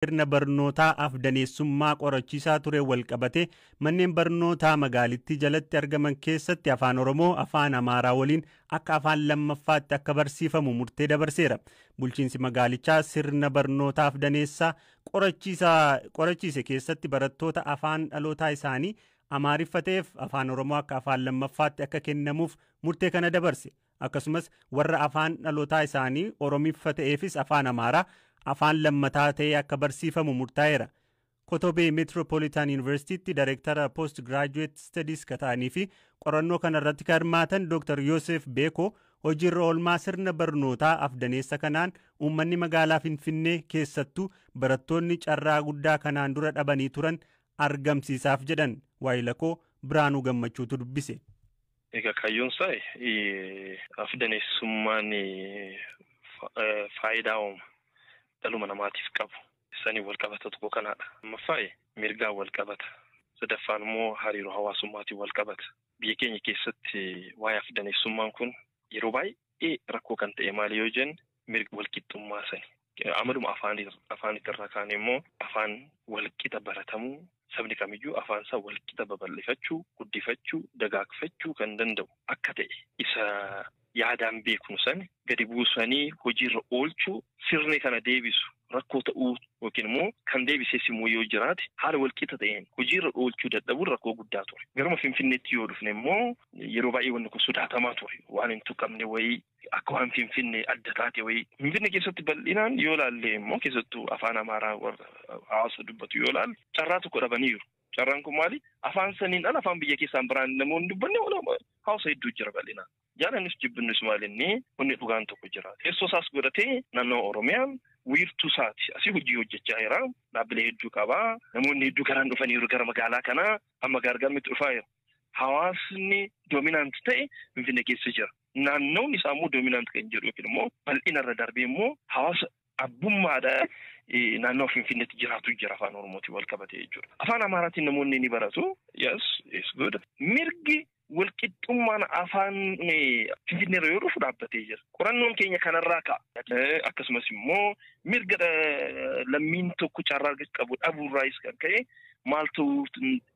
Sirna barnootaa afdaneessummaa qorachiisaa ture walqabate manneen barnootaa magaalittii jalatti argaman keessatti Afaan Oromoo Afaan Amaaraa waliin akka afaan lammaffaatti akka barsiifamu murtee dabarseera. Bulchiinsi magaalichaa sirna barnootaa afdaneessaa qorachiise keessatti barattoota afaan dhalootaa isaanii Amaariffa ta'eef Afaan Oromoo akka afaan lammaffaatti akka kennamuuf murtee kana dabarse. Akkasumas warra afaan dhalootaa isaanii Oromiffa ta'eefis Afaan Amaaraa afaan lammataa ta'ee akka barsiifamu murtaa'eera. Kotobee Metropolitan Yuunivarsiitiitti Daayrektara Post Graduate Studies ka ta'anii fi qorannoo kana irratti kan hirmaatan Dr. Yoosef Beekoo, hojiirra oolmaa sirna barnootaa afdaneessa kanaan uummanni magaalaa Finfinnee, keessattuu barattoonni, carraa guddaa kanaan dura dhabanii turan argamsiisaaf jedhan. Waayilakoo Biraanuu Gammachuutu dubbise. Egaa kaayyoon isaa afdaneessummaan faayidaa uuma dhaluma namaatiif qabu. Sanii wal qabata tokko kanaadha. Lammaffaa, mirgaan wal qabata. Sadaffaan immoo hariiroo hawaasummaatiin wal qabata. Biyya keenya keessatti waa'ee afdaneessummaan kun yeroo baay'ee rakkoo kan ta'e maali yoo jenne, mirga walqixxummaa sani. Amaluma afaanitirraa kaane immoo afaan walqixa baratamuu, sabni kamiyyuu afaan isaa walqixa babal'ifachuu, guddifachuu, dagaagfachuu kan danda'u akka ta'e isa yaadaan beeknu sani gadi buusanii hojiirra oolchuu, sirni kana deebisu rakkoo ta'uu yookiin immoo kan deebises immoo yoo jiraate haala walqixa ta'een hojiirra oolchuu dadhabuun rakkoo guddaa ture. Garuma Finfinneetti yoo dhufne immoo yeroo baay'ee wanni kun sodaatamaa ture. Waan hin tuqamne wayii, akka waan Finfinnee adda taate wayii. Finfinnee keessatti bal'inaan yoo laalle immoo, keessattuu Afaan Amaaraa warra hawaasa dubbatu yoo laalle, carraa tokko dhabaniiru. Carraan kun maali? Afaan saniin ala afaan biyya keessaan biraan namoonni dubbanne hawaasa hedduu jira bal'inaan. Jaalannis jibbinnis maal, inni wanni dhugaan tokko jira. Teessoo isaas godhatee naannoo Oromiyaan wiirtuu isaati. Asii hojii hojjechaa jira. Dhaabbilee hedduu qaba. Namoonni hedduu karaan dhufaniiru gara magaalaa kanaa, amma gargaarmitti dhufaa jira. Hawaasni dominant ta'e Finfinnee keessa jira. Naannoon isaa immoo dominant kan jedhu yookiin immoo bal'ina irra darbee immoo hawaasa abbummaadhaan naannoo Finfinneetti jiraatu jira, Afaan Oromootiin wal qabatee jechuudha. Afaan Amaaraatiin namoonni ni baratu. Yes, it's good. Mirgi walqixxummaan afaan Finfinneerra yoo dhufu dhaabbatee jira. Qorannoon keenya kanarraa ka'a. Akkasumas immoo mirga lammiin tokko carraa qabu dhabuurraayis kan ka'e maaltu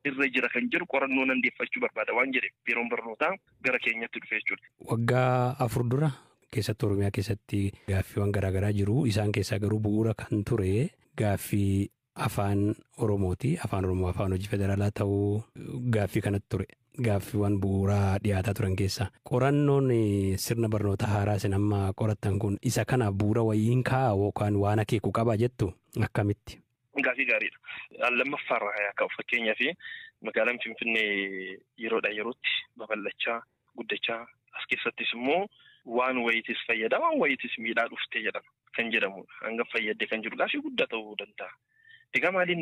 irra jira kan jedhu qorannoo nan deeffachuu barbaada waan jedheef biiroon barnootaa gara keenyatti dhufe jechuudha. Waggaa 4 dura keessatti Oromiyaa keessatti gaaffiiwwan garaagaraa jiru. Isaan keessaa garuu bu'uura kan ture gaaffii Afaan Oromooti. Afaan Oromoo afaan hojii federaalaa ta'uu gaaffii kanatti ture. Gaaffiiwwan bu'uuraa dhiyaataa turan keessaa. Qorannoon sirna barnoota haaraa isin amma qorattan kun isa kanaaf bu'uura wayiin kaa'a yookaan waan akeeku qaba jettu, akkamitti? Gaaffii gaariidha. Lammaffaarraa haa ka'u, fakkeenyaaf magaalaan Finfinnee yeroodhaa yerootti babal'achaa, guddachaa, as keessattis immoo waan wayiitis fayyada, waan wayiitis miidhaa dhuftee jedhama kan jedhamudha. Hangam fayyadde kan jedhu gaaffii guddaa ta'uu danda'a. Egaa maaliin